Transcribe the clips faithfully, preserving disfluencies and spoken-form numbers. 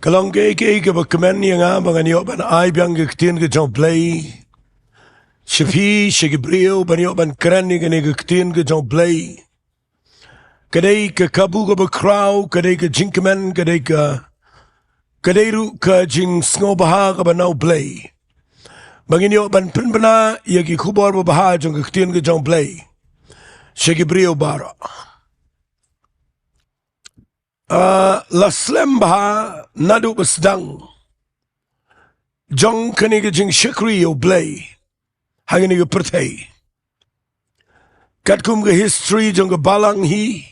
Ka long kaei kaei kaba kmen ïa nga ba ngan ïoh ban ai biang ka ktien ka jong U Blei sha phi, sha ki briew, ban ïoh ban kren ïa kane ka ktien ka jong U Blei. Ka dei ka kabu kaba khraw, ka dei ka jingkmen, ka dei ka, ka dei ruh ka jingsngewbha kaba na U Blei ba ngin ïoh ban pynbna ïa ki khubor babha jong ka ktien ka jong U Blei sha ki briew baroh. Ah, la slem bha naduh ba sdang jong kane ka jingshakri ïa U Blei ha kane ka pyrthei. Katkum ka history jong ka balang hi,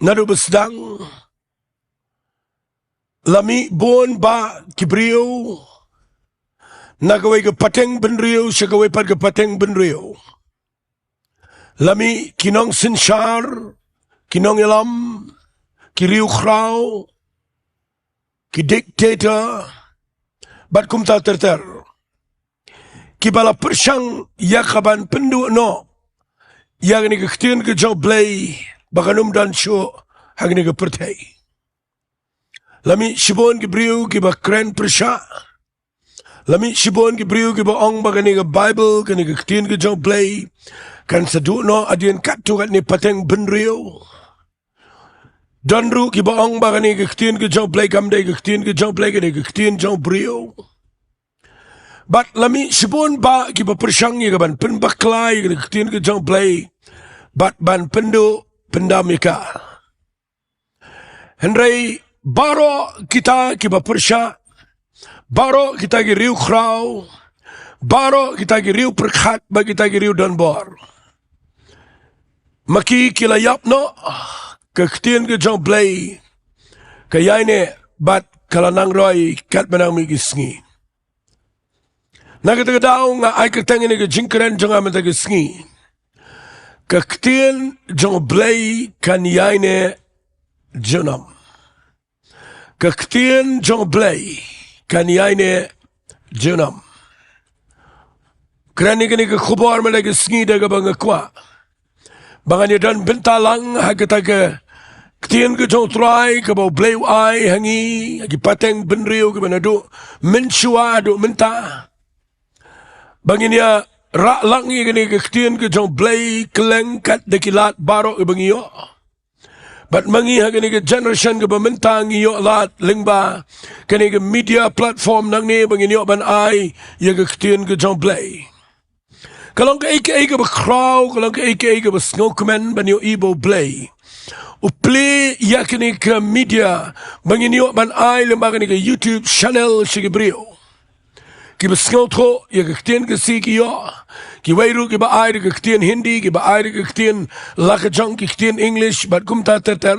naduh ba sdang la mih bun bah ki briew na kawei ka pateng bynriew sha kawei pat ka pateng bynriew. La mih ki nongsynshar, ki nongïalam, ki riewkhraw, ki dictator, bad kumta ter ter, kiba la pyrshang ïa kaban pynduh noh ïa kane ka ktien ka jong U Blei ba kan ym don shuh ha kane ka pyrthei. La mih shibun ki briew kiba kren pyrshah. La mih shibun ki briew kiba ong ba kane ka Baibl, kane ka ktien ka jong U Blei, kan sa duh noh hadien katto katne pateng bynriew. Don ruh kiba ong ba kane ka ktien ka jong U Blei kam dei ka ktien ka jong U Blei, ka dei ka ktien jong u briew. Bad la mih shibun bah kiba pyrshang ïa kaban pynbakla ïa kane ka ktien ka jong U Blei bad ban pynduh pyndam ïa ka. Hynrei baroh kita kiba pyrshah, baroh kita ki riewkhraw, baroh kita ki riewpyrkhat bad kita ki riewdonbor, ma ki ki la ïap noh, ka ktien ka jong U Blei ka ïaineh bad ka la nang roi katba nang mih ki sngi. Na kata ka daw nga ai kyrteng ïa kane ka jingkren jong nga mynta ka sngi: Ka ktien jong U Blei kan ïaineh junom. Ka ktien jong U Blei kan ïaineh junom. Kren ïa kane ka khubor mynta ka sngi da kaba nga kwah ba ngan ïa don bynta lang ha kata ka ktien ka jong U Trai kaba U Blei u ai ha ngi ha ki pateng bynriew kiba naduh mynshuwa haduh mynta, ba ngin ïa rah lang ïa kane ka ktien ka jong U Blei kylleng kat da ki lad baroh kiba ngi ïoh. Bad ma ngi ha kane ka generation kaba mynta ngi ïoh lad lyngba kane ka media platform nangne ba ngin ïoh ban ai ïa ka ktien ka jong U Blei. Ka long kaei kaei kaba khraw, ka long kaei kaei kaba sngewkmen ban ïohi ba U Blei u plie ïa kane ka media ba ngin ïoh ban ai lyngba kane ka YouTube channel sha ki briew. Kiba sngewthuh ïa ka ktien Khasi ki ïoh, kiwei ruh kiba ai da ka ktien Hindi, kiba ai da ka ktien la ka jong ki ktien English bad kumta ter ter.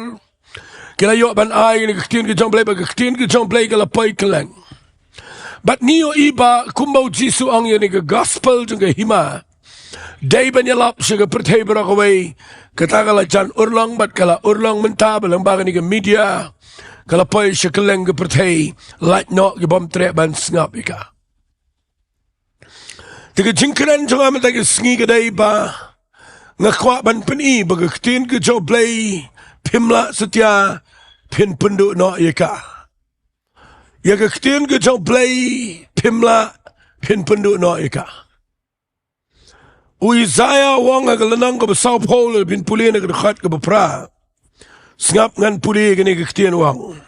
Ki la ïoh ban ai ïa ka ktien ka jong U Blei bad ka ktien ka jong U Blei ka la poi kylleng. Bad ngi ïohi ba kumba U Jisu u ong ïa kane ka gospel jong ka hima dei ban ïalap sha ka pyrthei baroh kawei, kata ka la jan urlong bad ka la urlong mynta ba lyngba kane ka media ka la poi sha kylleng ka pyrthei, lait noh ki bym treh ban sngap ïa ka. Te ka jingkren jong nga mynta ka sngi ka dei ba nga kwah ban pyni ba ka ktien ka jong U Blei phim lah satia phin pynduh noh ïa ka. Ïa ka ktien ka jong U Blei phim lah phin pynduh noh ïa ka. U Isaiah u ong ha ka lynnong kaba sawphew, lada phin pule na ka dkhot kaba phra. Sngap, ngan pule kane ka ktien, u ong: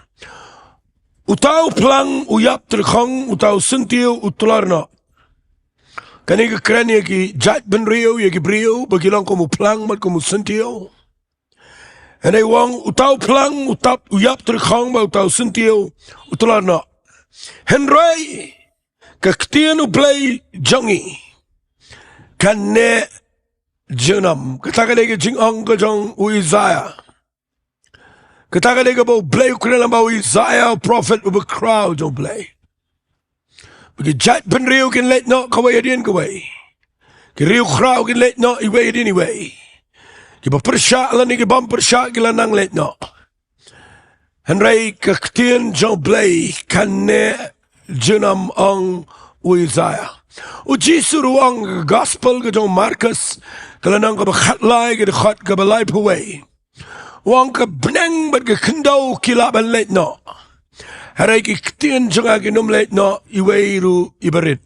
Uta u phlang u ïap tyrkhong, uta u syntiew u tlor noh. Kane ka kren ïa ki jait bynriew, ïa ki briew ba ki long kum u phlang bad kum u syntiew. Hynrei u ong, uta u phlang u tap, u ïap tyrkhong bad uta u syntiew u tlor noh. Hynrei ka ktien U Blei jong ngi kan neh junom. Kata ka dei ka jingong ka jong u Isaiah. Kata ka dei kaba U Blei u kren lyngba u Isaiah, u prophet uba khraw jong U Blei. Ba ki jait bynriew kin leit noh kawei hadien kawei. Ki riewkhraw kin leit noh iwei hadien iwei. Kiba pyrshah lane ki bym pyrshah ki la nang leit noh. Hynrei ka ktien jong U Blei kan neh junom, ong u Isaiah. U Jisu ruh u ong ha ka gospel ka jong u Markus, ka lynnong kaba khatlai, ka dkhot kaba laiphew wei, u ong ka bneng bad ka khyndew ki lah ban leit noh, Hynrei ki ktien jong nga kin ym leit noh iwei ruh iba rit.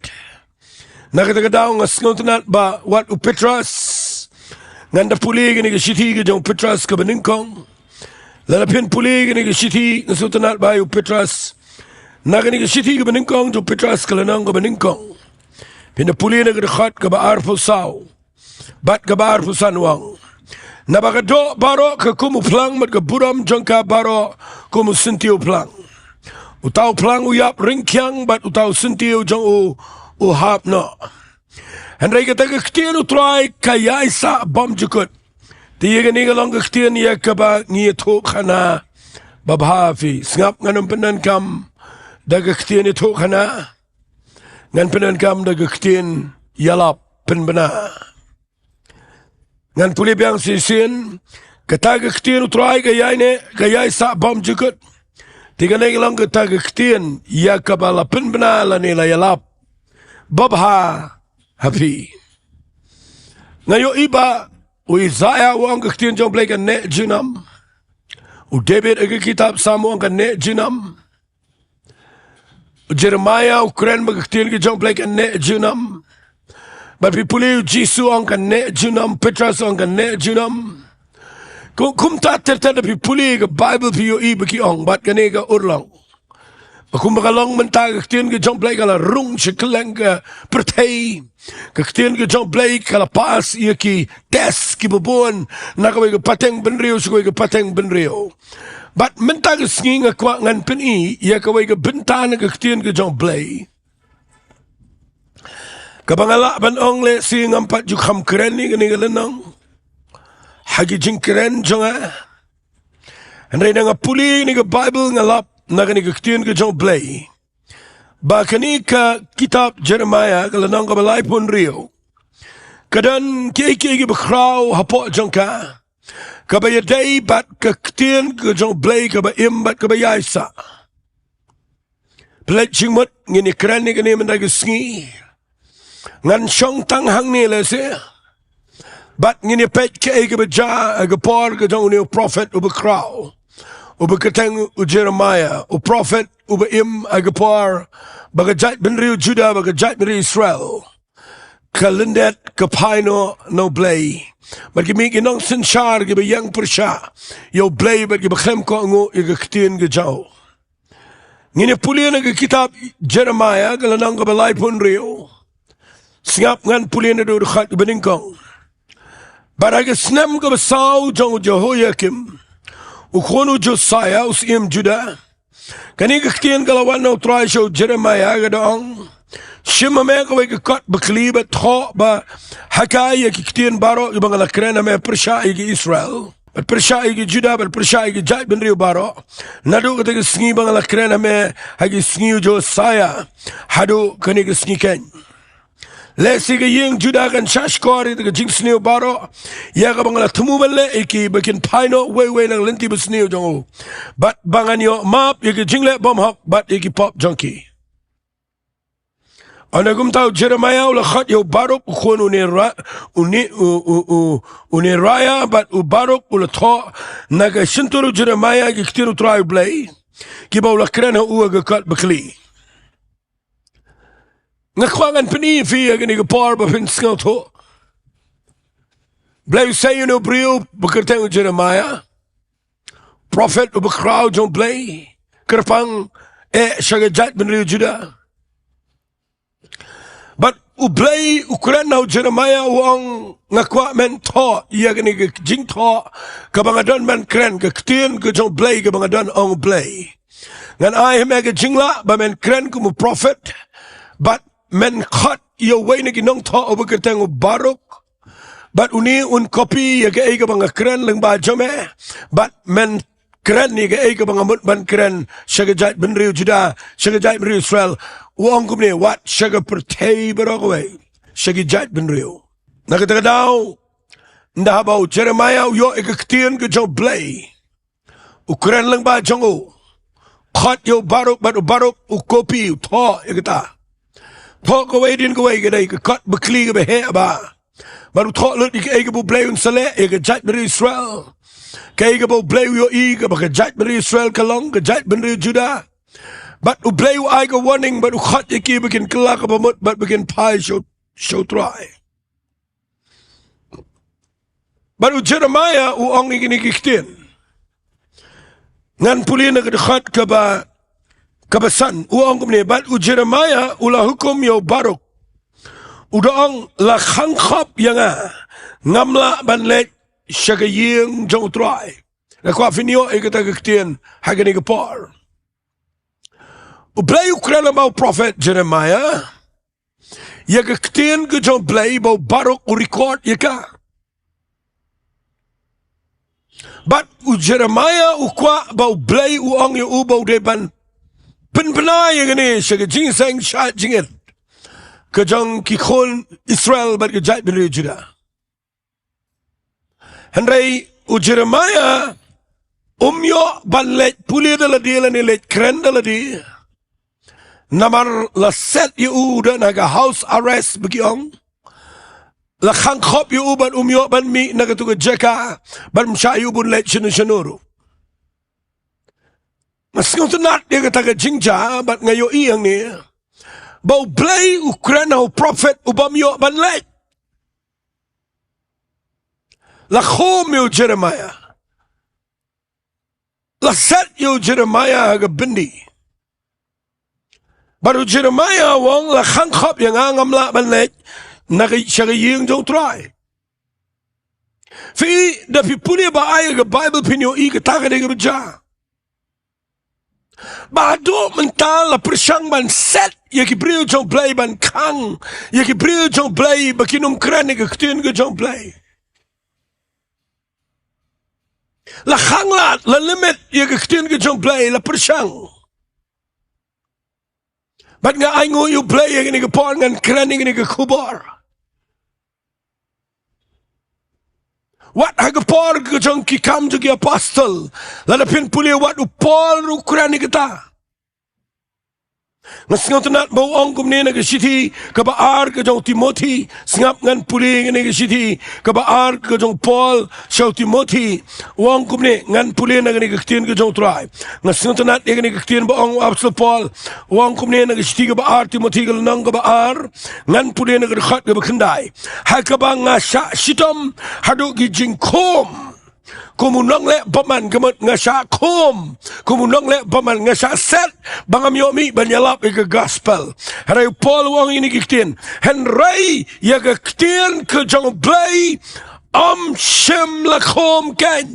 Na kata ka daw nga sngewtynnat ba wat u Petros, ngan da pule kane ka shithi ka jong u Petros kaba nyngkong. Lada phin pule kane ka shithi, nga sngewtynnat ba ïa u Petros, na kane ka shithi kaba nyngkong jong u Petros ka lynnong kaba nyngkong, phin da pule na ka dkhot kaba arphew saw bad kaba arphew san, u ong: Naba ka doh baroh ka kum u phlang, bad ka burom jong ka baroh kum u syntiew phlang. Uta u phlang u ïap ryngkiang, bad uta u syntiew jong u u hap noh. Hynrei kata ka ktien u Trai ka ïaisah bymjukut. Te ïa kane ka long ka ktien ïa kaba ngi ïathuhkhana babha ha phi. Sngap, ngan ym pyndonkam da ka ktien ïathuhkhana, ngan pyndonkam da ka ktien ïalap pynbna. Ngan pule biang shisien. Kata ka ktien u Trai ka ïaineh, ka ïaisah bymjukut. Te kane ka long kata ka ktien ïa kaba la pynbna lane la ïalap babha ha phi. Nga ïohi ba u Isaiah u ong ka ktien jong u Blei ka neh junom. U David ha ka kitab Salm u ong ka neh junom. U Jeremiah u kren ba ka ktien ka jong u Blei ka neh junom. Bad phi pule, u Jisu u ong ka neh junom, Petros u ong ka neh junom. Kum, kumta ter ter da phi pule ka Baibl phi ïohi ba ki ong, bad kane ka urlong. Ba kumba ka long mynta, ka ktien ka jong u Blei ka la rung sha kylleng ka pyrthei. Ka ktien ka jong u Blei ka la pass ïa ki test kiba bun, na kawei ka pateng bynriew sha kawei ka pateng bynriew. Bad mynta ka sngi nga kwah ngan pyni ïa kawei ka bynta na ka ktien ka jong u Blei kaba nga lah ban ong lehse ngam pat ju kham kren ïa kane ka lynnong ha ki jingkren jong nga. Hynrei na nga pule ïa kane ka Baibl, nga lap na kane ka ktien ka jong u Blei ba kane ka kitab Jeremiah ka lynnong kaba laiphew hynriew ka don kiei kiei kiba khraw hapoh jong ka, kaba ïadei bad ka ktien ka jong u Blei kaba im bad kaba ïaisah. Pynleit jingmut, ngin ïa kren ïa kane mynta ka sngi. Ngan shong tang hangne lehse, bad ngin ïa peit kaei kaba jia ha ka por ka jong une u prophet uba khraw, uba kyrteng u Jeremiah, u prophet uba im ha ka por ba ka jaitbynriew Judah bad ka jaitbynriew Israel ka lyndet, ka phai noh na u Blei. Bad ki mih ki nongsynshar kiba ïeng pyrshah ïa u Blei bad kiba khlem kohnguh ïa ka ktien ka jong u. Ngin ïa pule na ka kitab Jeremiah ka lynnong kaba laiphew hynriew. Sngap, ngan pule naduh dkhot kaba nyngkong. Bad ha ka snem kaba saw jong u Jehoiakim, u khun u Josiah, u syiem Judah, kane ka ktien ka la wan na u Trai sha u Jeremiah, ka da ong: Shim ha me kawei ka kot bakli bad thoh bha ha ka ïa ki ktien baroh kiba nga la kren ha me pyrshah ïa ki Israel, bad pyrshah ïa ki Judah, bad pyrshah ïa ki jaitbynriew baroh, naduh kata ka sngi ba nga la kren ha me ha ki sngi u Josiah haduh kane ka sngi keiñ. Lehse ka ïing Judah kan shahshkor ïa ka jingsniew baroh ïa kaba nga la thmu ban leh ïa ki, ba kin phai noh uwei uwei na ka lynti basniew jong u, bad ba ngan ïoh map ïa ka jingleh bymhok bad ïa ki pop jong ki. Ynda kumta u Jeremiah u la khot ïa u Baruk u khun u Neri-, u Ne-, u, u, u, u Neriah, bad u Baruk u la thoh na ka shyntur u Jeremiah ki ktien u Trai u Blei, kiba u la kren ha u ha ka kot bakli. Nga kwah ngan pyni ïa phi ha kane ka por ba phin sngewthuh. Blei u sei ïa une u briew ba kyrteng u Jeremiah, prophet uba khraw jong u Blei, kyrpang eh sha ka jaitbynriew Judah. Bad u Blei u kren ha u Jeremiah, u ong: Nga kwah men thoh ïa kane ka jingthoh kaba nga don ban kren, ka ktien ka jong u Blei kaba nga don, ong u Blei. Ngan ai ha me ka jinglah ba men kren kum u prophet, bad men khot ïa uwei na ki nongthoh uba kyrteng u Baruk, bad une un copy ïa kaei kaba nga kren lyngba jong me, bad men kren ïa kaei kaba nga mut ban kren sha ka jaitbynriew Judah, sha ka jaitbynriew Israel. U ong kumne: Wat sha ka pyrthei baroh kawei, sha ki jaitbynriew. Na kata ka daw, ynda haba u Jeremiah u ïoh ïa ka ktien ka jong u Blei, u kren lyngba jong u, khot ïa u Baruk, bad u Baruk u copy, u thoh ïa kata. Thoh kawei hadien kawei, ka dei ka kot bakli kaba heh bha. Bad u thoh lut ïa kaei kaba u Blei un sa leh ïa ka jaitbynriew Israel, kaei kaba u Blei u ïohi kaba ka jaitbynriew Israel ka long, ka jaitbynriew Judah. Bad U Blei u ai ka warning, bad u khot ïa ki ba kin kylla ka bamut, bad ba kin phai sha u, sha u Trai. Bad u Jeremiah u ong ïa kine ki ktien. Ngan pule na ka dkhot kaba, kaba san, u ong kumne, bad u Jeremiah u la hukum ïa u Baruk, u da ong, la khang khop ïa nga, ngam lah ban leit sha ka ïing jong u Trai. Nga kwah phin ïoh ïa kata ka ktien ha kane ka por. U Blei u kren lyngba u prophet Jeremiah ïa ka ktien ka jong u Blei ba u Baruk u record ïa ka. Bad u Jeremiah u kwah ba u Blei u ong ïa u ba u dei ban pynbna ïa kane sha ka jingïaseng shah jingit ka jong ki khun Israel bad ka jaitbynriew Judah. Hynrei u Jeremiah um ïoh ban leit pule da lade lane leit kren da lade. Namar la set ïa u da na ka house arrest ba ki ong. La khang khop ïa u bad um ïoh ban mih na katu ka jaka, bad ym shah ïa u ban leit shano shano ruh. Nga sngewtynnat ïa kata ka jingjia bad nga ïohi hangne ba u Blei u kren ha u prophet u bym ïoh ban leit. La khum ïa u Jeremiah. La set ïa u Jeremiah ha ka byndi. Bad u Jeremiah u ong, la khang khop ïa nga, ngam lah ban leit na ka, sha ka ïing jong u Trai. Phi, da phi pule ba ai ka Bible phin ïohi kata ka dei kaba jia. Ba haduh mynta la pyrshang ban set ïa ki briew jong u Blei ban khang ïa ki briew jong u Blei ba kin ym kren ïa ka ktien ka jong u Blei. La khang lad, la limit ïa ka ktien ka jong u Blei, la pyrshang. Bad nga ainguh ïa u Blei ïa kane ka por ngan kren ïa kane ka khubor. Wat ha ka por ka jong ki Kam jong ki Apostol, lada phin pule wat u Paul ruh u kren ïa kata. Nga sngewtynnat ba u ong kumne na ka shithi kaba ar ka jong u Timothi, sngap ngan pule ïa kane ka shithi kaba ar ka jong u Paul sha u Timothi, u ong kumne, ngan pule na kane ka ktien ka jong u Trai. Nga sngewtynnat ïa kane ka ktien ba ong u Apostol Paul, u ong kumne na ka shithi kaba ar Timothi ka lynnong kaba ar, ngan pule na ka dkhot kaba khyndai. Ha kaba nga shah shitom haduh ki jingkhum. Kum u nongleh bymman, ka mut nga shah khum. Kum u nongleh bymman, nga shah set ba ngam ïoh mih ban ïalap ïa ka gospel. Hynrei u Paul u ong ïa kine ki ktien, hynrei ïa ka ktien ka jong u Blei ym shym la khum keiñ.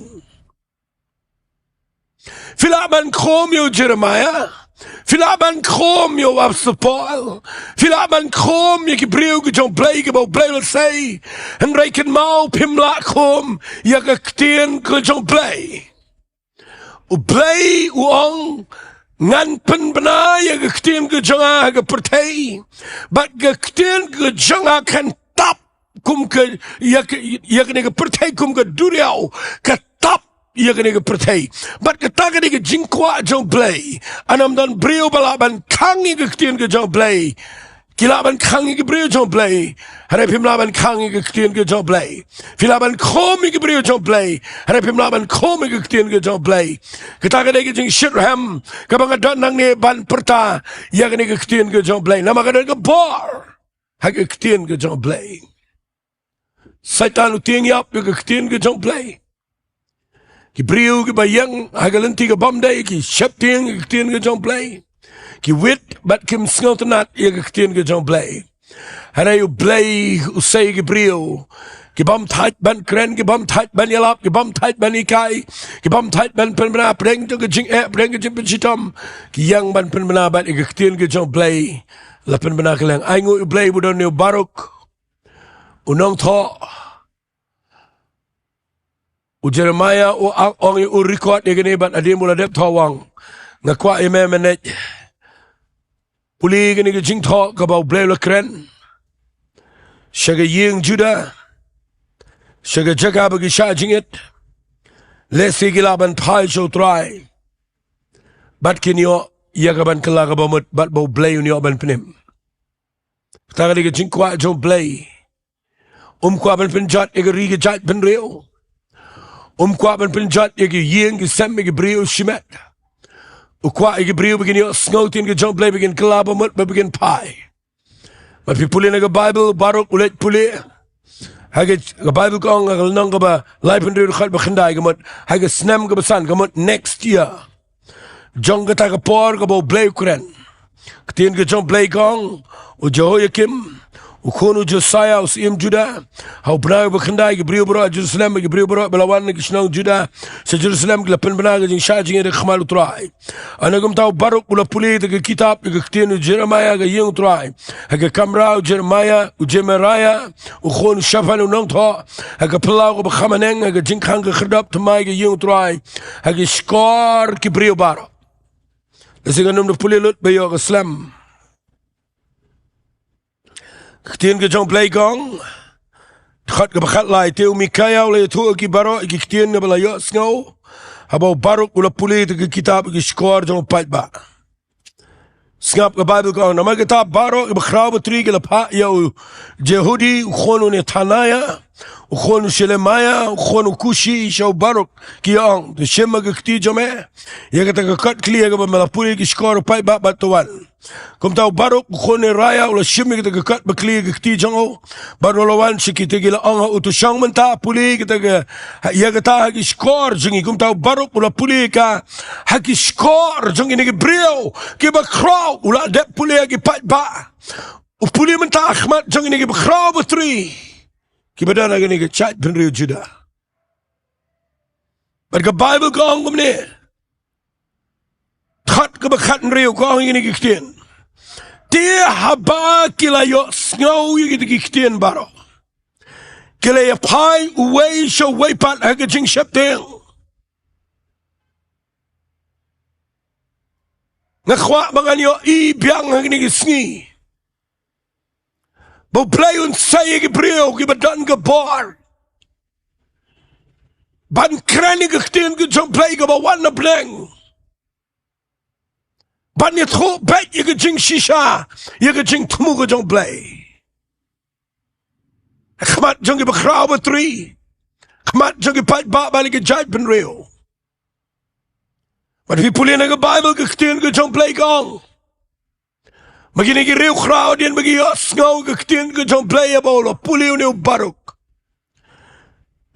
Phi lah ban khum ïa u Jeremiah. Phi lah ban khum ïa u Apostol Paul. Phi lah ban khum ïa ki briew ki jong u Blei kiba u Blei u la sei. Hynrei kynmaw phim lah khum ïa ka ktien ka jong u Blei. U Blei u ong, ngan pynbna ïa ka ktien ka jong nga ha ka pyrthei. Bad ka ktien ka jong nga kan tap kum ka, ïa ka, ïa kane ka pyrthei kum ka duriaw ka tap ïa kane ka pyrthei. Bad kata ka dei ka jingkwah jong u Blei. Ym don briew ba lah ban khang ïa ka ktien ka jong u Blei. Ki lah ban khang ïa ki briew jong u Blei, hynrei phim lah ban khang ïa ka ktien ka jong u Blei. Phi lah ban khum ïa ki briew jong u Blei, hynrei phim lah ban khum ïa ka ktien ka jong u Blei. Kata ka dei ka jingshitrhem kaba nga don nangne ban pyrta ïa kane ka ktien ka jong u Blei. Namar ka don ka bor ha ka ktien ka jong u Blei. Soitan u tieng ïap ïa ka ktien ka jong u Blei. Ki briew kiba ïeng ha ka lynti ka bym dei ki sheptieng ïa ka ktien ka jong u Blei. Ki wit bad kim sngewtynnat ïa ka ktien ka jong u Blei. Hynrei u Blei u sei ki briew ki bym thait ban kren, ki bym thait ban ïalap, ki bym thait ban hikai, ki bym thait ban pynbna, pdeng jong ka jingeh, pdeng ka jingpynshitom, ki ïeng ban pynbna bad ïa ka ktien ka jong u Blei la pynbna kylleng. Ainguh ïa u Blei ba u don ïa u Baruk u nongthoh. U Jeremiah u ong, u record ïa kane bad hadien ba u la dep thoh u ong, nga kwah ïa me mynne, pule ïa kane ka jingthoh kaba u Blei u la kren sha ka ïing Judah, sha ka jaka ba ki shah jingit, lehse ki lah ban phai sha u Trai bad kin ïoh ïa ka ban kylla ka bamut bad ba u Blei un ïoh ban pynim. Kata ka dei ka jingkwah jong u Blei. Um kwah ban pynjot ïa ka ri ka jaitbynriew. Um kwah ban pynjot ïa ki ïing ki sem, ïa ki briew shimet. u kwah ïa ki briew ba kin ïohsngew ktien ka jong U Blei, ba kin kylla ba mut, ba kin phai. Bad phi pule na ka Baibl, Baruk u leit pule. Ha ka, ka Baibl ka ong ha ka lynnong kaba laiphew hynriew, dkhot ba khyndai, ka mut ha ka snem kaba san, ka mut next year jong kata ka por kaba U Blei u kren. Ktien ka jong U Blei ka ong, u Jehoiakim, u khun u Josaia, u syiem Juda, ha u bnai uba khyndai, ki briew baroh Jerusalem, ki briew baroh ba la wan na ki shnong Juda sha Jerusalem, ki la pynbna ka jingshah jingim ha khmat U Trai. Hynrei kumta u Baruk u la pule ïa ka kitab, ïa ka ktien u Jeremaia ha ka ïing U Trai, ha ka kamra u Jeremaia, u Jemariah, u khun u Shaphan u nongthoh, ha ka phyllaw kaba kham haneng, ha ka jingkhang ka khyrdop thymmai ka ïing U Trai, ha ki shkor ki briew baroh. Lehse kan ym da pule lut ba ïoh ka slem. Ka ktien ka jong U Blei ka ong, dkhot kaba khatlai, te u Mikaia u la ïathuh ïa ki baroh ïa ki ktien kaba la ïohsngew haba u Baruk u la pule ïa ka kitab ha ki shkor jong u paidbah. Sngap, ka Baibl ka ong, namar kata baroh kiba khraw batri ki la phah ïa u Jehudi u khun u Nethanaia, u khun u Shelemaia, u khun u Kushi, sha u Baruk, ki ong, to shim ha ka kti jong me ïa kata ka kot khlieh kaba me la pule ha ki shkor u paidbah bad to wan. Kumta u Baruk u khun u Neriah u la shim ïa kata ka kot bakhlieh ha ka kti jong u, bad u la wan sha kita, ki la ong ha u, to shong mynta, pule ïa kata ka, ïa kata ha ki shkor jong ngi. Kumta u Baruk u la pule ïa ka ha ki shkor jong kine ki briew kiba khraw. U la dep pule ha ki paidbah, u pule mynta ha khmat jong kine kiba khraw batri, kiba don ha kane ka jaitbynriew Juda. Bad ka Baibl ka ong kumne, dkhot kaba khathynriew, ka ong ïa kine ki ktien, te haba ki la ïohsngew ïa kita ki ktien baroh, ki la ïaphai uwei sha uwei pat ha ka jingsheptieng. Nga kwah ba ngan ïohi biang ha kine ki sngi ba U Blei un sei ïa ki briew kiba don ka bor ban kren ïa ka ktien ka jong U Blei kaba wan na bneng, ban ïathuh beit ïa ka jingshisha, ïa ka jingthmu ka jong U Blei, ha khmat jong kiba khraw batri, ha khmat jong ki paidbah bad ki jaitbynriew. Bad phi pule na ka Baibl, ka ktien ka jong U Blei ka ong ba kine ki riewkhraw hadien ba ki ïohsngew ka ktien ka jong U Blei haba u la pule une u Baruk.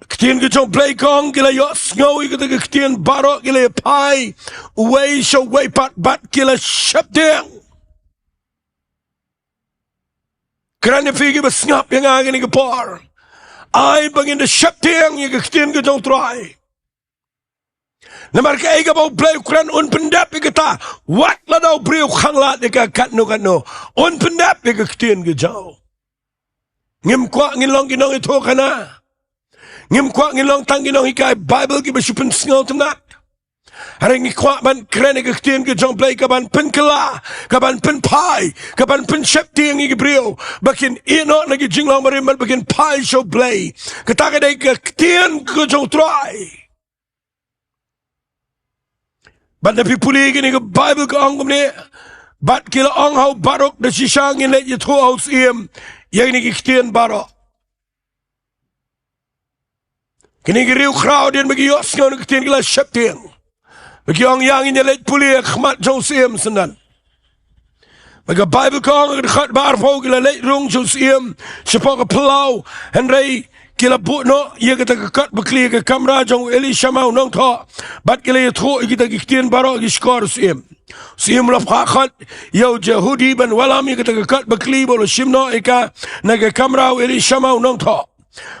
Ktien ka jong U Blei ka ong, ki la ïohsngew ïa kata ka ktien baroh, ki la ïaphai uwei sha uwei pat bad ki la sheptieng. Kren ïa phi kiba sngap ïa nga ha kane ka por, ai ba ngin da sheptieng ïa ka ktien ka jong U Trai. Namar kaei kaba U Blei u kren un pyndep ïa kata, wat lada u briew u khanglad ïa ka katno katno, un pyndep ïa ka ktien ka jong u. Ngim kwah ngin long ki nongïathuhkhana. Ngim kwah ngin long tang ki nonghikai Baibl kiba shu pynsngewtynnat. Hynrei ngi kwah ban kren ïa ka ktien ka jong U Blei kaban pynkylla, kaban pynphai, kaban pynsheptieng ïa ki briew ba kin ïeh noh na ki jinglong barim bad ba kin phai sha U Blei. Kata ka dei ka ktien ka jong U Trai. Bad lada phi pule ïa kane ka Baibl ka ong kumne, bad ki la ong ha u Baruk, da shisha ngin leit ïathuh ha u syiem ïa kine ki ktien baroh. Kine ki riewkhraw hadien ba ki ïohsngew ïa ka ktien ki la sheptieng, ba ki ong, ïa ngin ïa leit pule ha khmat jong u syiem syndon. Bad ka Baibl ka ong ha ka dkhot ba arphew, ki la leit rung sha u syiem shapoh ka phyllaw, hynrei ki la buh noh ïa kata ka kot bakhlieh ha ka kamra jong u Elishama u nongthoh, bad ki la ïathuh ïa kita ki ktien baroh ha ki shkor u syiem. U syiem u la phah khot ïa u Jehudi ban wallam ïa kata ka kot bakhlieh ba u la shim noh ïa ka na ka kamra u Elishama u nongthoh.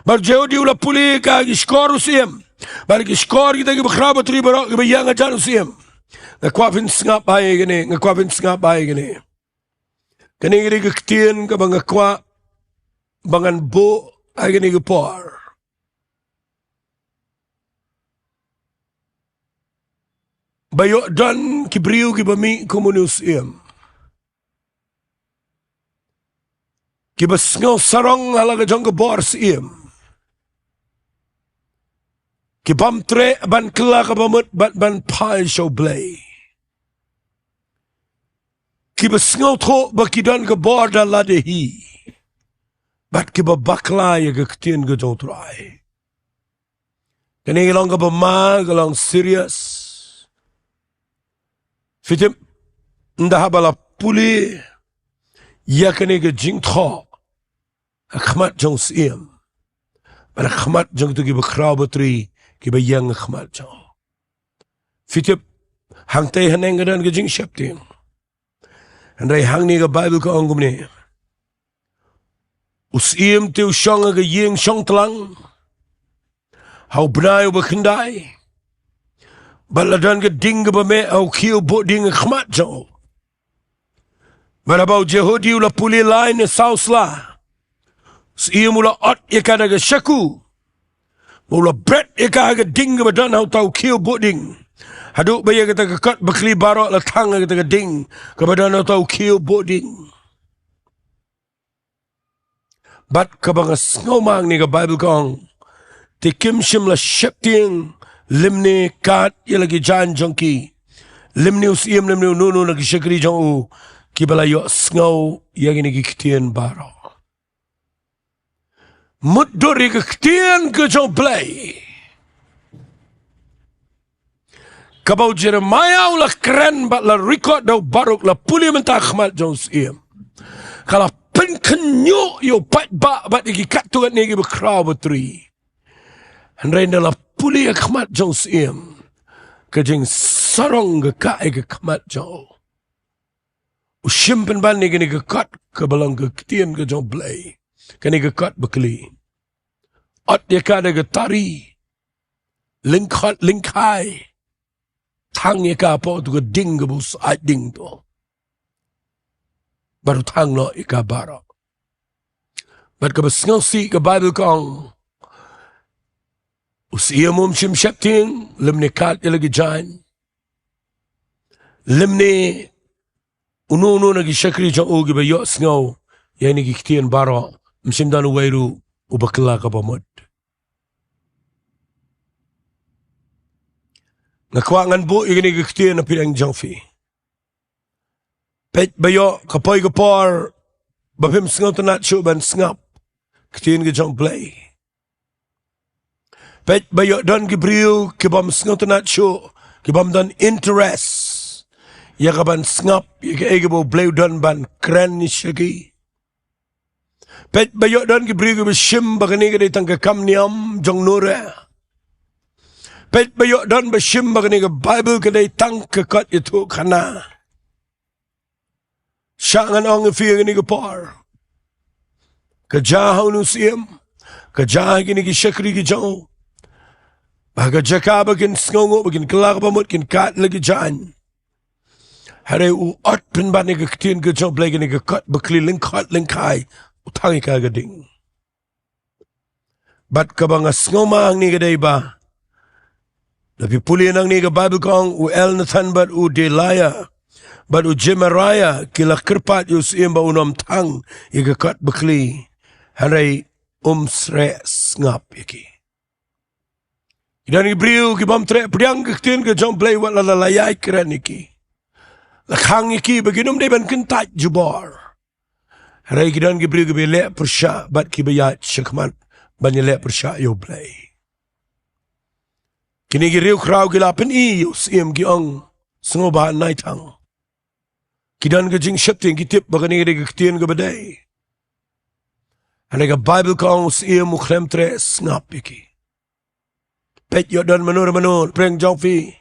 Bad u Jehudi u la pule ïa ka ha ki shkor u syiem, bad ha ki shkor kita kiba khraw batri baroh kiba ïeng hajan u syiem. Nga kwah phin sngap bha ïa kane, nga kwah phin sngap bha ïa kane. Kane ka dei ka ktien kaba nga kwah ba ngan buh ha kane ka por. Ba ïoh don ki briew kiba mih kum une u syiem, kiba sngew sarong ha la ka jong ka bor syiem, ki bym treh ban kylla kaba mut bad ban phai sha U Blei, kiba sngewthuh ba ki don ka bor da lade hi, bad kiba bakla ïa ka ktien ka jong U Trai. Kane ka long kaba ma, ka long serious. Phi tip, ynda haba la pule ïa kane ka jingthoh ha khmat jong u syiem bad ha khmat jong kito kiba khraw batri kiba ïeng ha khmat jong u. Phi tip, hangtei haneng ka don ka jingsheptieng. Hynrei hangne ka Baibl ka ong kumne: U syiem te u shong ha ka ïing shong tlang ha u bnai uba khyndai, bad la don ka ding kaba meh ha u khiew buhding ha khmat jong u. Bad haba u Jehudi u la pule lai ne saw sla, u syiem u la ot ïa ka da ka shaku, u la bret ïa ka ha ka ding kaba don ha uta u khiew buhding, haduh ba ïa kata ka kot bakli baroh la thang ha kata ka ding kaba don ha uta u khiew buhding. Bad kaba nga sngew ma hangne, ka Baibl ka ong, te kim shym la sheptieng lymne kat ïa la ki jaiñ jong ki, lymne u syiem, lymne uno uno na ki shakri jong u, kiba la ïohsngew ïa kine ki ktien baroh. Mutdur ïa ka ktien ka jong U Blei. Kaba u Jeremaïah u la kren bad la record da u Baruk, la pule mynta ha khmat jong u syiem, ka la pynkhynñiuh ïa u paidbah bad ïa ki katto katne kiba khraw batri. Hynrei ynda la pule ha khmat jong u syiem, ka jingsarong ka kah ïa ka khmat jong u. U shim pynban ïa kane ka kot kaba long ka ktien ka jong U Blei, kane ka kot bakli. Ot ïa ka da ka tari, lyngkhot lyngkhai, thang ïa ka hapoh uto ka ding kaba u syiem ding to, bad u thang noh ïa ka baroh. Bad kaba sngewsih, ka Baibl ka ong, u syiem um shym sheptieng lymne kat ïa la ki jaiñ, lymne uno uno na ki shakri jong u kiba ïohsngew ïa kine ki ktien baroh. Ym shym don uwei ruh uba kylla ka bamut. Nga kwah ngan buh ïa kine ki ktien na pdeng jong phi. Peit ba ïoh ka poi ka por ba phim sngewtynnat shuh ban sngap ktien ka jong U Blei. Peit ba ïoh don ki briew ki bym sngewtynnat shuh, ki bym don interest ïa ka ban sngap ïa kaei kaba U Blei u don ban kren sha ki. Peit ba ïoh don ki briew kiba shim ba kane ka dei tang ka kam niam jong u nongrim. Peit ba ïoh don ba shim ba kane ka Baibl ka dei tang ka kot ïathuhkhana. Shah ngan ong ïa phi ha kane ka por, ka jia ha une u syiem, ka jia ha kine ki shakri ki jong u, ba ha ka jaka ba kin sngewnguh, ba kin kylla ka bamut, kin kat la ki jaiñ, hynrei u ot pynban ïa ka ktien ka jong U Blei, kane ka kot bakli lyngkhot lyngkhai, u thang ïa ka ha ka ding. Bad kaba nga sngew ma hangne ka dei ba, lada phi pule nangne, ka Baibl ka ong, u Elnathan bad u Delaiah bad u Jemariah ki la kyrpad ïa u syiem ba un ym thang ïa ka kot bakli, hynrei um sreh sngap ïa ki. Ki don ki briew ki bym treh pdiang ka ktien ka jong U Blei wat la la ïai kren ïa ki. La khang ïa ki ba kin ym dei ban kyntait jubor. Hynrei ki don ki briew kiba ïaleh pyrshah bad kiba ïaid shakhmat ban ïaleh pyrshah ïa U Blei. Kine ki riewkhraw ki la pyni ïa u syiem, ki ong, sngewbha nai thang. Ki don ka jingsheptieng, ki tip ba kane ka dei ka ktien kaba dei. Hynrei ka Baibl ka ong u syiem u khlem treh sngap ïa ki. Peit, ïoh don mano mano na pdeng jong phi,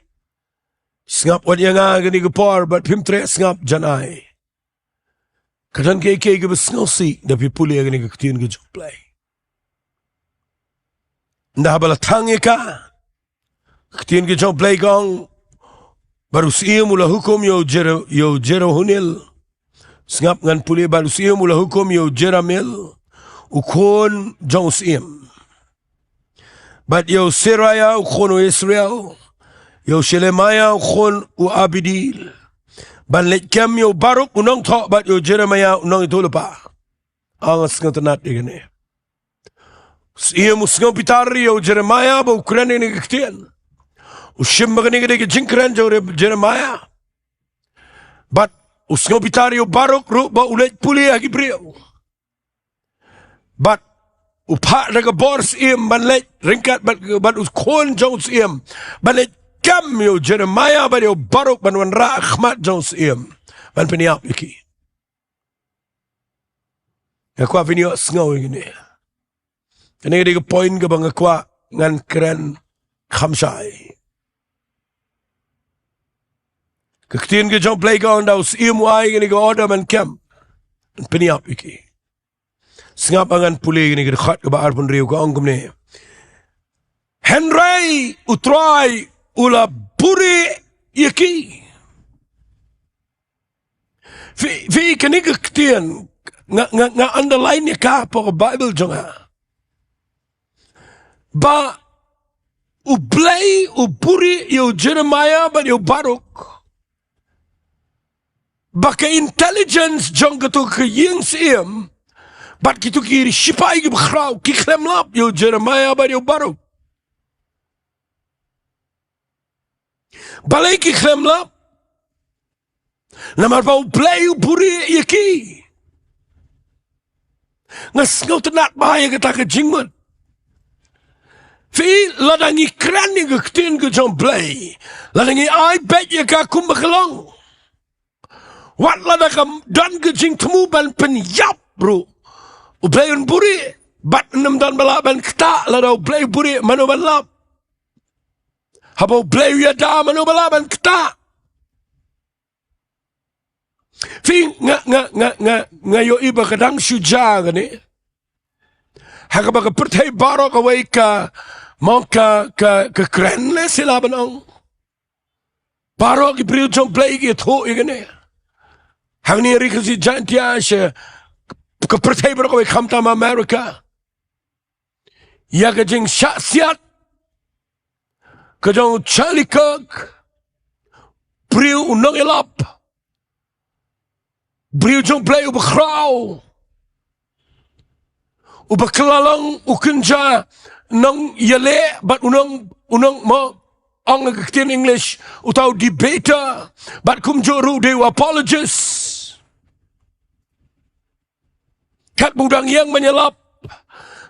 sngap wat ïa nga ha kane ka por, bad phim treh sngap, jan ai. Ka don kiei kiei kiba sngewsih lada phi pule ïa kane ka ktien ka jong U Blei. Ynda haba la thang ïa ka, ka ktien ka jong U Blei ka ong, bad u syiem u la hukum ïa u Jer-, ïa u Jerohunil. Sngap, ngan pule: Bad u syiem u la hukum ïa u Jeramil, u khun jong u syiem, bad ïa u Seraiah u khun u Israel, ïa u Shelemaiah u khun u Abdeel, ban leit kem ïa u Baruk u nongthoh bad ïa u Jeremiah u nongïathuhlypa. Nga sngewtynnat ïa kane. U syiem u sngewbitar ïa u Jeremiah ba u kren ïa kane ka ktien. U shim ba kane ka dei ka jingkren jong u Jeremiah. Bad u sngewbitar ïa u Baruk ruh ba u leit pule ha ki briew. Bad u phah da ka bor syiem ban leit ryngkat bad, bad u khun jong u syiem, ban leit kem ïa u Jeremiah bad ïa u Baruk ban wanrah khmat jong u syiem ban pynïap ïa ki. Nga kwah phin ïohsngew ïa kine. Kane ka dei ka point kaba nga kwah ngan kren kham shai. Ka ktien ka jong u Blei ka ong da u syiem u ai kane ka order ban kem, ban pynïap ïa ki. Sngap ba ngan pule kane ka dkhot kaba arphew hynriew, ka ong kumne: Hynrei u Trai u la buhrieh ïa ki. Phi, phi, kane ka ktien, nga, nga, nga underline ïa ka hapoh ka Bible jong nga. Ba u Blei u buhrieh ïa u Jeremiah bad ïa u Baruk. Ba ka intelligence jong kato ka ïing syiem bad kito ki sipai kiba khraw ki khlem lap ïa u Jeremiah bad ïa u Baruk. Balei ki khlem lap? Namar ba u Blei u buhrieh ïa ki. Nga sngewtynnat bha ïa kata ka jingmut. Phi, lada ngi kren ïa ka ktien ka jong u Blei, lada ngi ai beit ïa ka kumba ka long, wat lada ka don ka jingthmu ban pynïap ruh, u Blei un buhrieh. Bad ym don ba lah ban ktah. Lada u Blei u buhrieh, mano ban lap? Haba u Blei u ïada, mano ba lah ban ktah? Phi, nga, nga, nga, nga, nga ïohi ba ka dang shu jia kane. Ha kaba ka pyrthei baroh kawei ka, mo, ka, ka, ka kren leh, sila ban ong. Baroh ki briew jong u Blei ki ïathuh ïa kane. Hangne ha Ri Khasi Jaintia, sha ka pyrthei baroh kawei, khamtam America. Ïa ka jingshah siat ka jong u Charlie Kirk, briew u nongïalap, briew jong u Blei uba khraw, uba kylla long u kynja nongïaleh bad u nong, u nong, mo, ong ha ka ktien English, uta u debater, bad kumjuh ruh u dei u apologist. Katba u dang ïeng ban ïalap,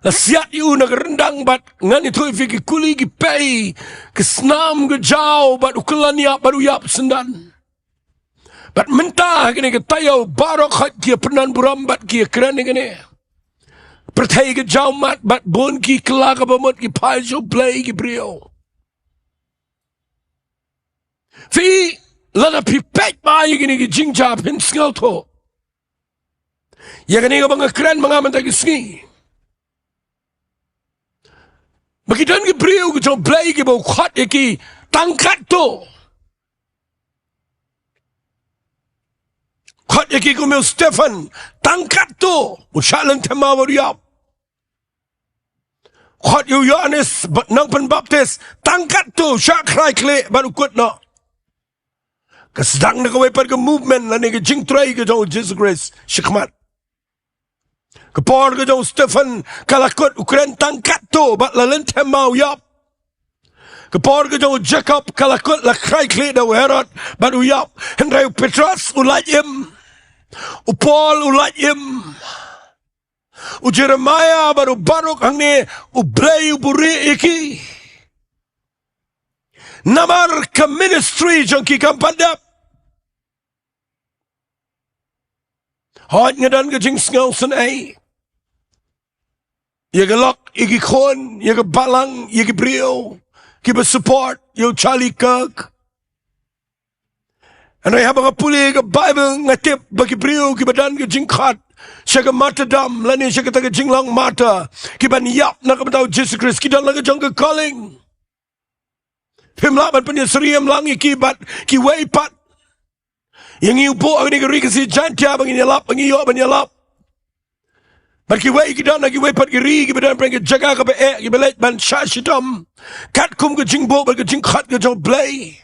la siat ïa u na ka ryndang bad ngan ïathuh ïa phi, ki kuli ki pei, ka snam ka jaw bad u kylla ïap bad u ïap syndon. Bad mynta ha kane ka taïew baroh khoit ki ïa pyndon burom bad ki ïa kren ïa kane. Pyrthei ka jaw mat bad bun ki kylla kaba mut ki phai sha u Blei ki briew. Phi, lada phi peit bha ïa kine ki jingjia phin sngewthuh ïa kane kaba nga kren ma nga mynta ki sngi. Ba ki don ki briew ki jong u Blei kiba u khot ïa ki tang katto. Khot ïa ki kum u Stephen tang katto, u shah lynthem maw bad u ïap. Khot ïa u Ïoannis ba-, nongpynbaptis tang katto, shah khrai khlieh bad u kut noh. Ka sdang na kawei pat ka movement lane ka jingtrei ka jong u Jisu Khrist shakhmat. Ka por ka jong u Stephen ka la kut, u kren tang katto bad la lynthem maw, u ïap. Ka por ka jong u Jakob ka la kut, la khrai khlieh da u Herod bad u ïap. Hynrei u Petros u lait im. U Paul u lait im. U Jeremiah bad u Baruk hangne, u Blei u buhrieh ïa ki. Namar ka ministry jong ki kam pat dep. Hooid, nga don ka jingsngewsynei ïa ka lok, ïa ki khun, ïa ka balang, ïa ki briew kiba support ïa u Charlie Kirk. Hynrei haba nga pule ïa ka Bible, nga tip ba ki briew kiba don ka jingkhot sha ka martyrdom lane sha kata ka jinglong martyr, ki ban ïap na ka bynta u Jisu Khrist, ki don la ka jong ka calling. Phim lah ban pynïasyriem lang ïa ki bad kiwei pat. Ïa ngi u buh ha kane ka Ri Khasi Jaintia ba ngin ïalap, ba ngi ïoh ban ïalap. Bad kiwei ki don ha kiwei pat ki ri kiba don pdeng ka jaka kaba eh, kiba leit ban shah shitom katkum ka jingbuh bad ka jingkhot ka jong u Blei.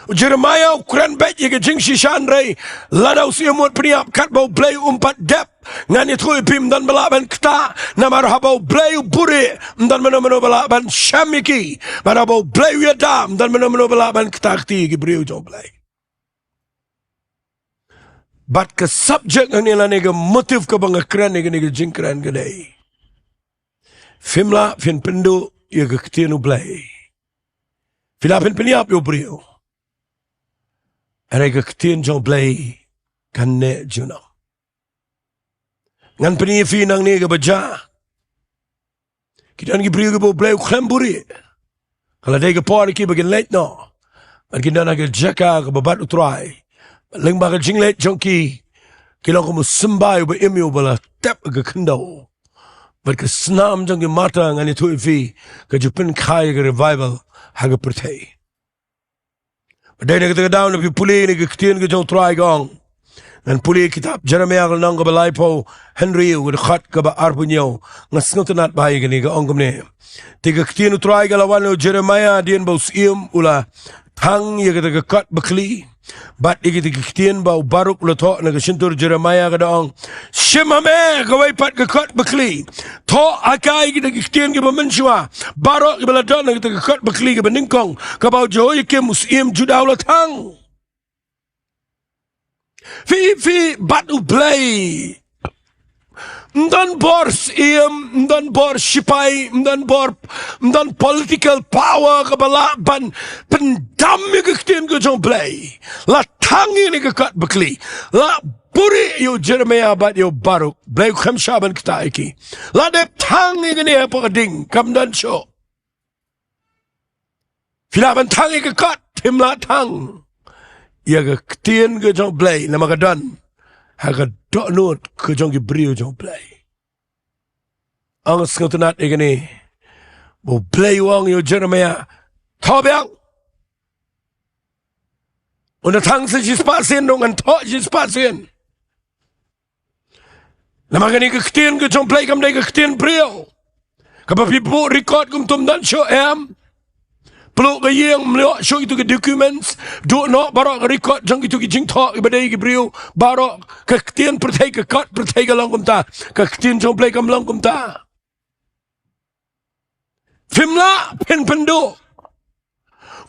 U Jeremiah u kren beit ïa ka jingshisha, hynrei lada u syiem u pynïap katba u Blei um pat dep, ngan ïathuh ïa phi, ym don ba lah ban ktah, namar haba u Blei u buhrieh, ym don mano mano ba lah ban shem ïa ki. Bad haba u Blei u ïada, ym don mano mano ba lah ban ktah kti ïa ki briew jong u Blei. Bad ka subject hangne lane ka motive kaba nga kren ïa kane ka jingkren ka dei, phim lah phin pynduh ïa ka ktien u Blei. Phi lah phin pynïap ïa u briew, hynrei ka ktien jong u Blei kan neh junom. Ngan pyni ïa phi nangne kaba jia. Ki don ki briew kiba u Blei u khlem buhrieh. Ka la dei ka por ïa ki ba kin leit noh, bad kin don ha ka jaka kaba bad u Trai. Bad lyngba ka jingleit jong ki, ki long kum u symbai uba im ïa u ba la tep ha ka khyndew. Bad ka snam jong ki martyr, ngan ïathuh ïa phi, ka ju pynkha ïa ka revival ha ka pyrthei. Bad dei na kata ka daw, lada phi pule ïa kane ka ktien ka jong u Trai, ka ong. Ngan pule kitab Jeremaïah ka lynnong kaba laiphew hynriew, ka dkhot kaba arphew hynñiew. Nga sngewtynnat bha ïa kane, ka ong kumne: Te ka ktien u Trai ka la wan ïa u Jeremaïah hadien ba u syiem u la thang ïa kata ka kot bakli, bad ïa kita ki ktien ba u Baruk u la thoh na ka shyntur Jeremaïah, ka da ong: Shim ha me kawei pat ka kot bakli. Thoh ha ka ïa kita ki ktien kiba mynshuwa baroh kiba la don ha kata ka kot bakli kaba nyngkong, kaba u Jehoiakim u syiem Judah u la thang. Phi, phi, bad u Blei, ym don bor syiem, ym don bor shipai, ym don bor, ym don political power kaba lah ban pyndam ïa ka ktien ka jong u Blei. La thang ïa kane ka kot bakli, la buhrieh ïa u Jeremaïah bad ïa u Baruk. U Blei u khlem shah ban ktah ïa ki. La dep thang ïa kane hapoh ka ding, kam don shuh. Phi lah ban thang ïa ka kot, phim lah thang ïa ka ktien ka jong u Blei, namar ka don ha ka dohnud ka jong ki briew jong u Blei. Nga sngewtynnat ïa kane, ba u Blei u ong ïa u Jeremaïah: Thoh biang. Un da thang sa shispah sien, un ngan thoh shispah sien. Namar kane ka ktien ka jong u Blei kam dei ka ktien briew kaba phi buh record kumto, ym don shuh, em. Pynlut ka ïing, ym ïoh shuh kito ki documents. Duh noh baroh ka record jong kito ki jingthoh kiba dei ki briew baroh. Ka ktien pyrthei, ka kot pyrthei ka long kumta. Ka ktien jong u Blei kam long kumta. Phim lah phin pynduh.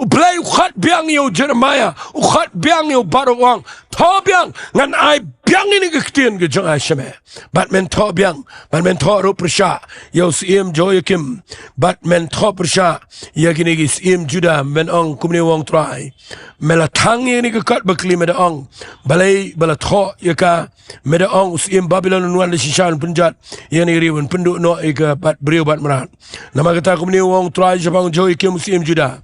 U Blei u khot biang ïa u Jeremaïah, u khot biang ïa u Baruk, u ong: Thoh biang, ngan ai biang ïa kane ka ktien ka jong nga sha me. Bad men thoh biang, bad men thoh ruh pyrshah ïa u syiem Jehoiakim, bad men thoh pyrshah ïa kine ki syiem Judah, men ong: Kumne u ong u Trai: Me la thang ïa kane ka kot bakli, me da ong, balei ba la thoh ïa ka? Me da ong, u syiem Babilon un wan da shisyndon pynjot ïa kane ka ri, un pynduh noh ïa ka bad briew bad mrad. Namar kata, kumne u ong u Trai shaphang u Jehoiakim u syiem Judah: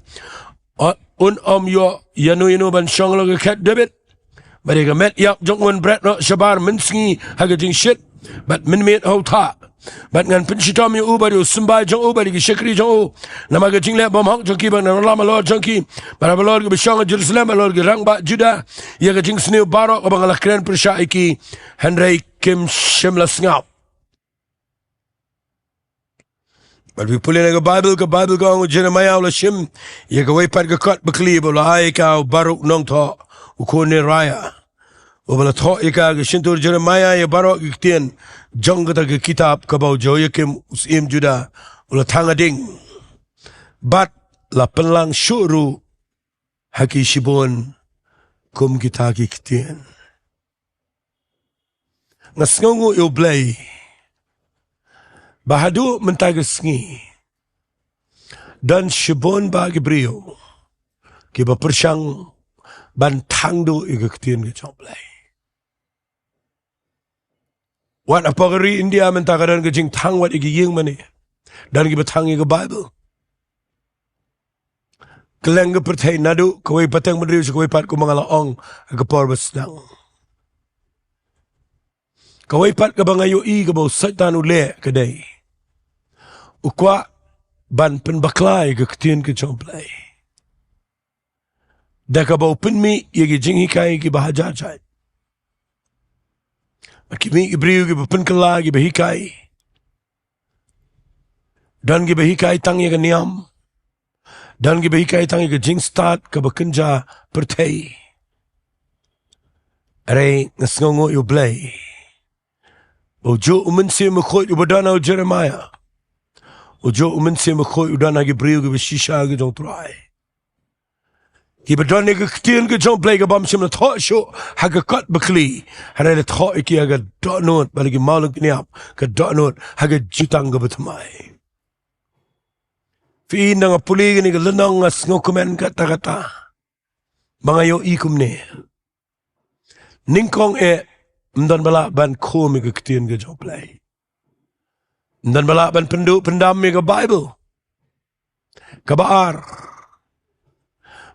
Un ym ïoh ïano ïano ban shong halor ka khet David. Bad ïa ka met ïap jong u yn bret noh shabar mynsngi ha ka jingshit bad mynmiet ha u thah. Bad ngan pynshitom ïa u bad ïa u symbai jong u bad ïa ki shakri jong u namar ka jingleh bymhok jong ki, bad ngan wallam halor jong ki bad halor kiba shong ha Jerusalem, halor ki rangbah Judah, ïa ka jingsniew baroh kaba nga la kren pyrshah ïa ki, hynrei kim shym la sngap. Bad phi pule na ka Baibl, ka Baibl ka ong u Jeremaïah u la shim ïa kawei pat ka kot bakli ba u la ai ïa ka u Baruk nongthoh, u khun Neriah, uba la thoh ïa ka ha ka shyntur Jeremaïah ïa baroh ki ktien jong kata ka kitab kaba u Jehoiakim u syiem Judah u la thang ha ding bad la pynlang shuh ruh ha ki shibun kum kita ki ktien. Nga sngewnguh ïa u Blei ba haduh mynta ka sngi don shibun bah ki briew kiba pyrshang ban thang duh ïa ka ktien ka jong u Blei. Wat hapoh ka ri India mynta ka don ka jingthang wat ïa ki ïing mane. Don kiba thang ïa ka Baibl. Kylleng ka pyrthei, naduh kawei pateng bynriew sha kawei pat, kumba nga la ong ha ka por ba sdang. Kawei pat kaba nga ïohi kaba u Soitan u leh ka dei, u kwah ban pynbakla ïa ka ktien ka jong u Blei da kaba u pynmih ïa ki jinghikai kiba hajar jait. Ki mih ki briew kiba pynkylla, kiba hikai. Don kiba hikai tang ïa ka niam. Don kiba hikai tang ïa ka jingstad kaba kynja pyrthei. Hynrei nga sngewnguh ïa u Blei ba u juh u Mynsiem Bakhuid uba don ha u Jeremaïah, u juh u Mynsiem Bakhuid u don ha ki briew kiba shisha ka jong u Trai, kiba don ïa ka ktien ka jong u Blei kaba ym shym la thoh shuh ha ka kot bakli, hynrei la thoh ïa ki ha ka dohnud bad la ki mawlyngkniap ka dohnud ha ka jutang kaba thymmai. Phi i, ynda nga pule ïa kane ka lynnong nga sngewkmen katta katta ba nga ïohi kumne. Nyngkong eh, ym don ba lah ban khum ïa ka ktien ka jong U Blei. Ym don ba lah ban pynduh pyndam ïa ka Baibl. Kaba ar,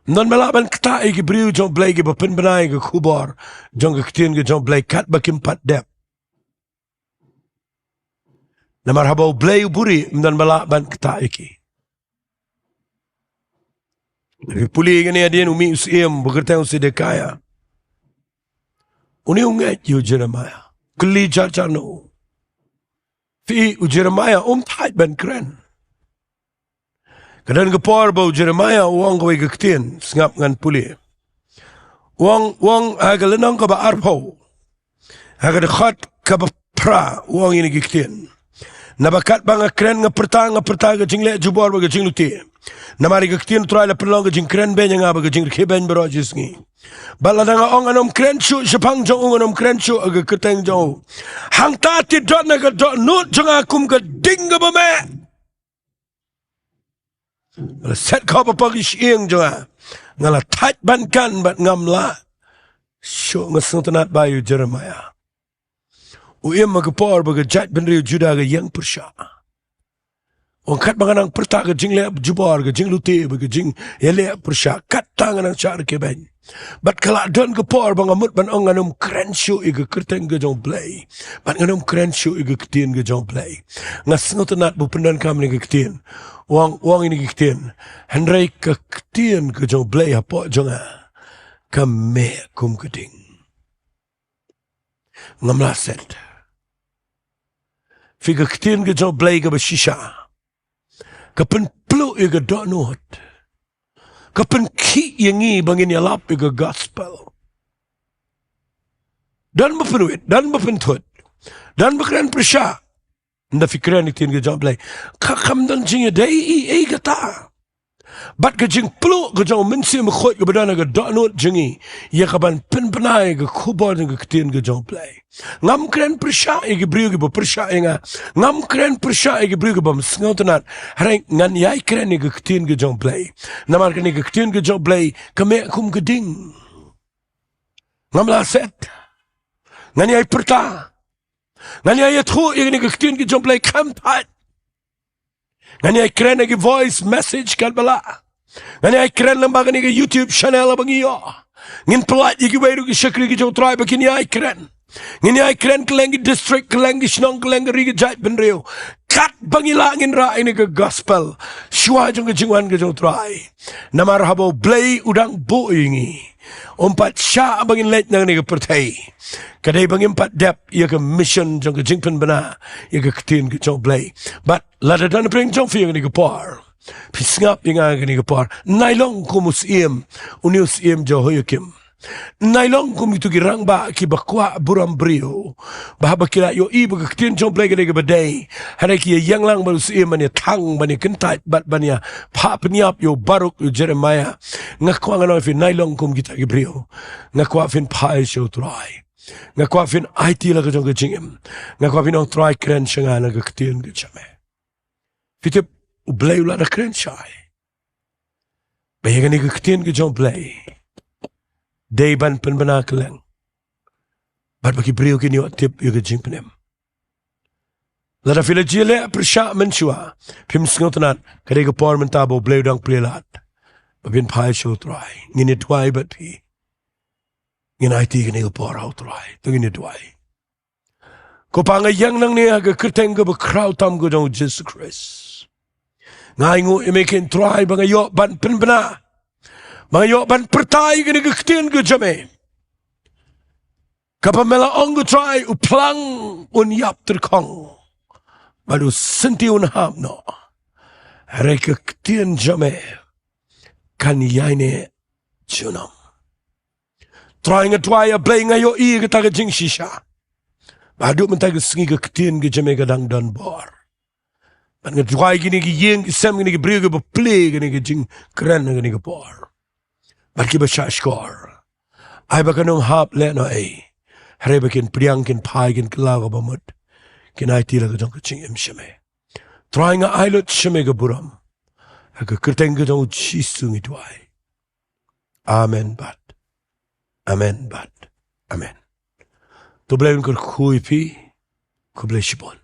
ym don ba lah ban ktah ïa ki briew jong U Blei kiba pynbna ïa ka khubor jong ka ktien ka jong U Blei katba kim pat dep. Namar haba U Blei u buhrieh, ym don ba lah ban ktah ïa ki. Phi pule ïa kane hadien, u mih u syiem ba kyrteng u Sedekiah, une u ngeit ïa u Jeremiah. Kylli jar jar noh. Phi i, u Jeremiah um thait ban kren. Ka don ka por ba u Jeremiah u ong kawei ka ktien, sngap ngan pule. U ong, u ong ha ka lynnong kaba arphew, ha ka dkhot kaba phra, u ong ïa kine ki ktien: Naba katba nga kren, nga pyrta, nga pyrta ka jingleh jubor bad ka jinglute. Namar ïa ka ktien U Trai la pynlong ka jingkren beiñ ïa nga bad ka jingrakhe beiñ baroh shi sngi. Bad lada nga ong, ngan ym kren shuh shaphang jong u, ngan ym kren shuh ha ka kyrteng jong u, hangta te don ha ka dohnud jong nga kum ka ding kaba meh. Nga la set khop hapoh ki shyieng jong nga, nga la thait ban kan bad ngam lah shuh. Nga sngewtynnat ba ïa u Jeremiah, u im ha ka por ba ka jaitbynriew Judah ka ïeng pyrshah. U ong, katba nga nang pyrta ka jingleh jubor, ka jinglute bad ka jingïaleh pyrshah, katta nga nang shah rakhe beiñ. Bad ka la don ka por ba nga mut ban ong, ngan ym kren shuh ïa ka kyrteng ka jong U Blei, bad ngan ym kren shuh ïa ka ktien ka jong U Blei. Nga sngewtynnat ba u pyndonkam ïa kane ka ktien. U ong, u ong ïa kane ka ktien: Hynrei ka ktien ka jong U Blei hapoh jong nga ka meh kum ka ding. Ngam lah set. Phi, ka ktien ka jong U Blei kaba shisha ka pynpluh ïa ka dohnud, ka pynkhih ïa ngi ba ngin ïalap ïa ka gospel. Don ba pynwit, don ba pynthut, don ba kren pyrshah. Ynda phi kren ïa ka ktien ka jong U Blei, ka kam don jingïadei ei ei kata bad ka jingpluh ka jong U Mynsiem Bakhuid kaba don ha ka dohnud jong ngi ïa kaban pynbna ïa ka khubor jong ka ktien ka jong U Blei. Ngam kren pyrshah ïa ki briew kiba pyrshah ïa nga. Ngam kren pyrshah ïa ki briew kiba ym sngewtynnat. Hynrei ngan ïai kren ïa ka ktien ka jong U Blei. Namar kane ka ktien ka jong U Blei ka meh kum ka ding. Ngam lah set. Ngan ïai pyrta, ngan ïai ïathuh ïa kane ka ktien ka jong U Blei kham thait. Ngan ïai kren ha ki voice message katba lah. Ngan ïai kren lyngba kane ka YouTube channel ba ngi ïoh. Ngin pyllait ïa kiwei ruh ki shakri ki jong U Trai ba kin ïai kren. Ngin ïai kren kylleng ki district, kylleng ki shnong, kylleng ki ri ki jaitbynriew. Katba ngi lah ngin rah ïa kane ka gospel shuwa jong ka jingwan ka jong U Trai. Namar haba U Blei u dang buh ïa ngi, um pat shah ba ngin leit na kane ka pyrthei ka dei ba ngim pat dep ïa ka mission jong ka jingpynbna ïa ka ktien ka jong U Blei. Bad lada don pyrshah jong phi ïa kane ka por, phi sngap ïa nga ïa kane ka por. Nai long kum u syiem, une u syiem Jehoiakim. Nai long kum kito ki rangbah kiba kwah burom briew, ba haba ki la ïohi ba ka ktien jong U Blei ka dei kaba dei, hynrei ki ïa ïeng lang bad u syiem ban ïa thang, ban ïa kyntait bad ban ïa phah pynïap ïa u Baruk, ïa u Jeremiah. Nga kwah ngan ong ïa phi, nai long kum kita ki briew. Nga kwah phin phai sha U Trai. Nga kwah phin aiti la ka jong ka jingim. Nga kwah phin ong, Trai, kren sha nga na ka ktien ka jong me. Phi tip, U Blei u la da kren shai ba ïa kane ka ktien ka jong U Blei dei ban pynbna kylleng bad ba ki briew kin ïoh tip ïa ka jingpynim. Lada phi la ju leh pyrshah mynshuwa, phim sngewtynnat, ka dei ka por mynta ba U Blei u dang plie lad ba phin phai sha U Trai. Ngin ïa duwai bad phi. Ngin aiti kane ka por ha U Trai. To ngin ïa duwai. Ko Pa, nga ïeng nangne ha ka kyrteng kaba khraw tam ka jong U Jisu Khrist. Nga ainguh ïa me, ko Trai, ba nga ïoh ban pynbna, ba nga ïoh ban pyrta ïa kane ka ktien ka jong me. Kaba me la ong, ko Trai, u phlang un ïap tyrkhong bad u syntiew un hap noh, hynrei ka ktien jong me kan ïaineh junom. Trai, nga duwai, A Blei, nga ïohi ïa kata ka jingshisha ba haduh mynta ka sngi ka ktien ka jong me ka dang don bor. Bad nga duwai, kine ki ïing ki sem, kine ki briew kiba plie kane ka jingkren ha kane ka por bad kiba shahshkor, ai ba kan ym hap lehnohei, hynrei ba kin pdiang, kin phai, kin kylla kaba mut, kin aiti la ka jong ka jingim sha me. Trai, nga ai lut sha me ka burom. Ha ka kyrteng ka jong u Jisu ngi duwai. Amen bad amen bad amen. To Blei un kyrkhu ïa phi. Khublei shibun.